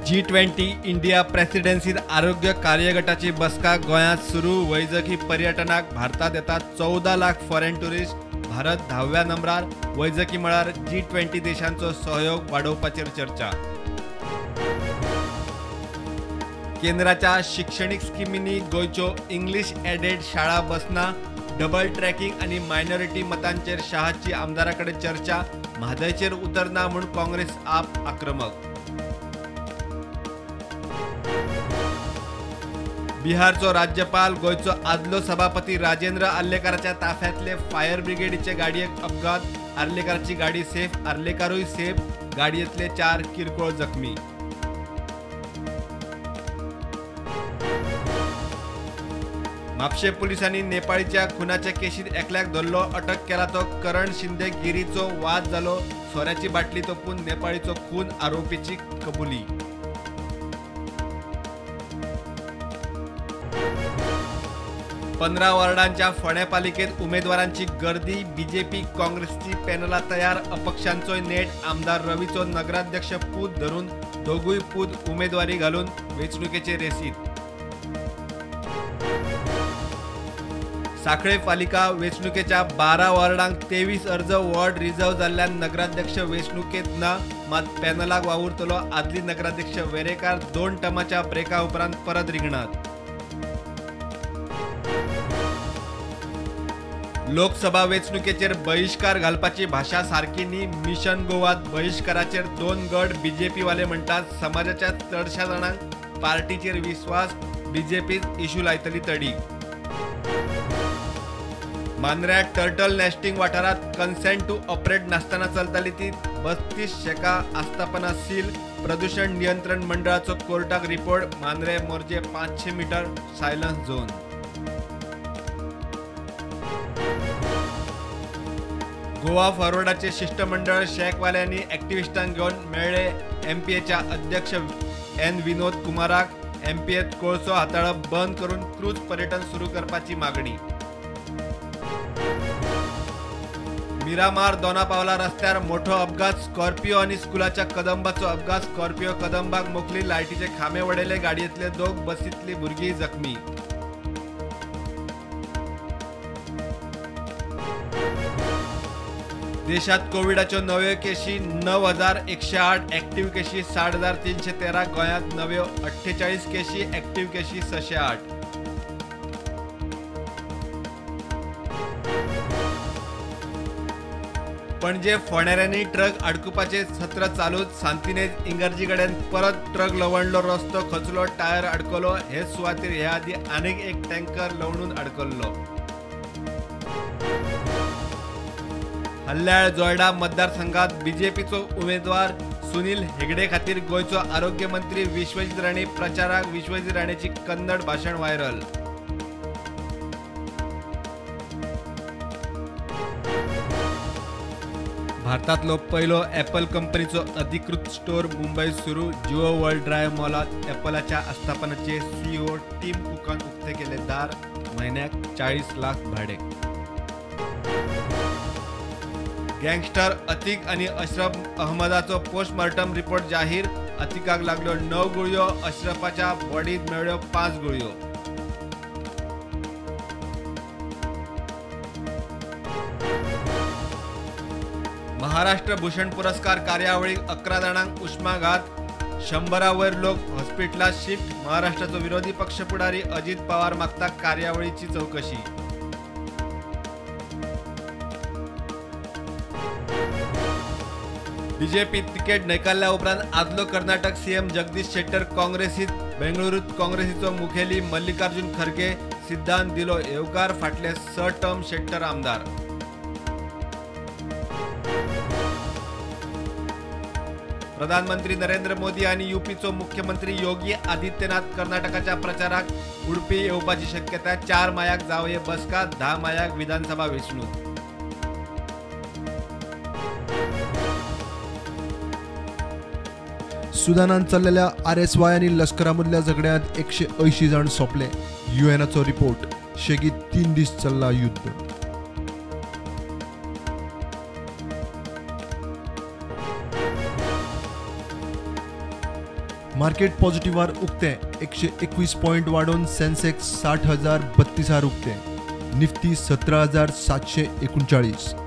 G20 India प्रेसिडेन्सीत आरोग्य कार्यगटाची बसका गोंयांत सुरू. वैजकी पर्यटनाक भारतात येतात 14 लाख फॉरेन टुरिस्ट. भारत 10व्या नंबरार. वैजकी मळार G20 देशांचो सहयोग वाडोवपाचेर चर्चा. केंद्राच्या शिक्षणीक स्किमींनी गोंयच्यो इंग्लीश एडेड शाळा बसना. डबल ट्रॅकिंग आनी मायनॉरिटी मतांचेर शहाची आमदारा कडेन चर्चा. म्हादयचेर उतरना म्हूण काँग्रेस आप आक्रमक. बिहारचो राज्यपाल गोंयचो आदलो सभापती राजेंद्र आर्लेकाराच्या ताफ्यांतले फायर ब्रिगेडीचे गाडयेक अपघात. आर्लेकाराची गाडी सेफ, आर्लेकारूय सेफ. गाडयेंतले 4 किरकोळ जखमी. म्हापशें पुलिसांनी नेपाळीच्या खुनाच्या केशीत एकल्याक धरलो. अटक केला तो करण शिंदे गिरीचो. वाद जालो, सोऱ्याची बाटली तोपून नेपाळीचो खून, आरोपीची कबुली. पंधरा वॉर्डांच्या फोंडें पालिकेत उमेदवारांची गर्दी. बीजेपी काँग्रेसची पॅनलां तयार. अपक्षांचोय नेट. आमदार रवीचो नगराध्यक्ष पूत धरून दोगूय पूत उमेदवारी घालून वेंचणुकेचे रेसीत. सांखळे पालिका वेंचणुकेच्या 12 वॉर्डांक 23 अर्ज. वॉर्ड रिझर्व जाल्ल्यान नगराध्यक्ष वेंचणुकेत ना, मात पॅनलाक वावुरतलो आदली नगराध्यक्ष वेरेकार 2 टर्माच्या ब्रेका उपरांत परत रिंगणात. लोकसभा वेंचणुकेचेर बहिश्कार घालपाची भाशा सारकी न्ही. मिशन गोवात बहिश्काराचेर 2 गट. बीजेपीवाले म्हणटात समाजाच्या चडशा जाणांक पार्टीचेर विस्वास. बीजेपीच इशू लायतली तडी. मांद्र्या टर्टल नेस्टिंग वाठारांत कन्सेंट टू ऑपरेट नासतना चलताली ती 32 शेका आस्थापना सील. प्रदूषण नियंत्रण मंडळाचो कोर्टाक report. Mandrem Morjim 500 metre silence zone. Goa फॉरवर्डाचे शिष्टमंडळ शेकवाल्यांनी ॲक्टिव्हिस्टांक घेवन मेळ्ळे. एमपीएच्या अध्यक्ष एन विनोद कुमाराक एमपीएत कोळसो हाताळप बंद करून क्रूज पर्यटन सुरू करपाची मागणी. मिरामार दोनापावला रस्त्यार मोठो अपघात. स्कॉर्पियो आनी स्कुलाच्या कदंबाचो अपघात. स्कॉर्पियो कदंबाक मोखली. लायटीचे खांबे वडयले. गाडयेंतले 2 बसींतली भुरगीं जखमी. देशात कोविडाच्यो नव्यो केशी 9108, ॲक्टिव्ह केशी 60,313. गोंयांत नव्यो 48 केशी, ॲक्टिव्ह केशी 608. पणजे फोंडेऱ्यांनी ट्रक अडकुपाचे सत्र चालूच. सांतिनेज इंगर्जी कडेन परत ट्रक लवणलो. रस्तो खचलो, टायर अडकलो. हेच सुवातेर ह्या आदीं आनीक एक टँकर लवणून अडकल्लो. हल्ल्याळ जोयडा मतदारसंघात बीजेपीचो उमेदवार सुनील हेगडे खातीर गोंयचो आरोग्य मंत्री विश्वजीत राणे प्रचाराक. विश्वजीत राणेची कन्नड भाशण व्हायरल. भारतांतलो पयलो ॲपल कंपनीचो अधिकृत स्टोर मुंबय सुरू. जिओ वर्ल्ड ड्रायव्ह मॉलात ॲपलाच्या आस्थापनाचे सीईओ टीम कुकान उक्ते केले दार. म्हयन्याक 40 लाख भाडे. गँगस्टर अतीक आनी अशरफ अहमदाचो पोस्टमार्टम रिपोर्ट जाहीर. अतीकाक लागल्यो 9 गुळयो, अशरफाच्या बॉडीत मेळ्ळ्यो 5 गुळयो. महाराष्ट्र भूषण पुरस्कार कार्यावळीक 11 जाणांक उष्माघात. 100 वयर लोक हॉस्पिटलात शिफ्ट. महाराष्ट्राचो विरोधी पक्ष फुडारी अजित पवार मागता कार्यावळीची चौकशी. बीजेपी तिकेट न्हयकारल्या उपरांत आदलो कर्नाटक सीएम जगदीश शेट्टर काँग्रेसीत. बेंगळुरूत काँग्रेसीचो मुखेली मल्लिकार्जुन खरगे सिद्धांत दिलो येवकार. फाटले 6 टर्म शेट्टर आमदार. प्रधानमंत्री नरेंद्र मोदी आनी यूपीचो मुख्यमंत्री योगी आदित्यनाथ कर्नाटकाच्या प्रचाराक उडपी येवपाची शक्यता. 4 मायाक जावये बसका, 10 मायाक विधानसभा वेंचणूक. सुदानान चल्लेल्या RSY आनी लश्करा मदल्या झगड्यांत 180 जाण सोंपले. युएनाचो रिपोर्ट. शेगीत 3 दीस चल्ला युद्ध. मार्केट पॉझिटिव्हार उक्ते 121 पॉयंट वाडोवन सेन्सेक्स 60,032 उक्ते, निफ्टी 17,739.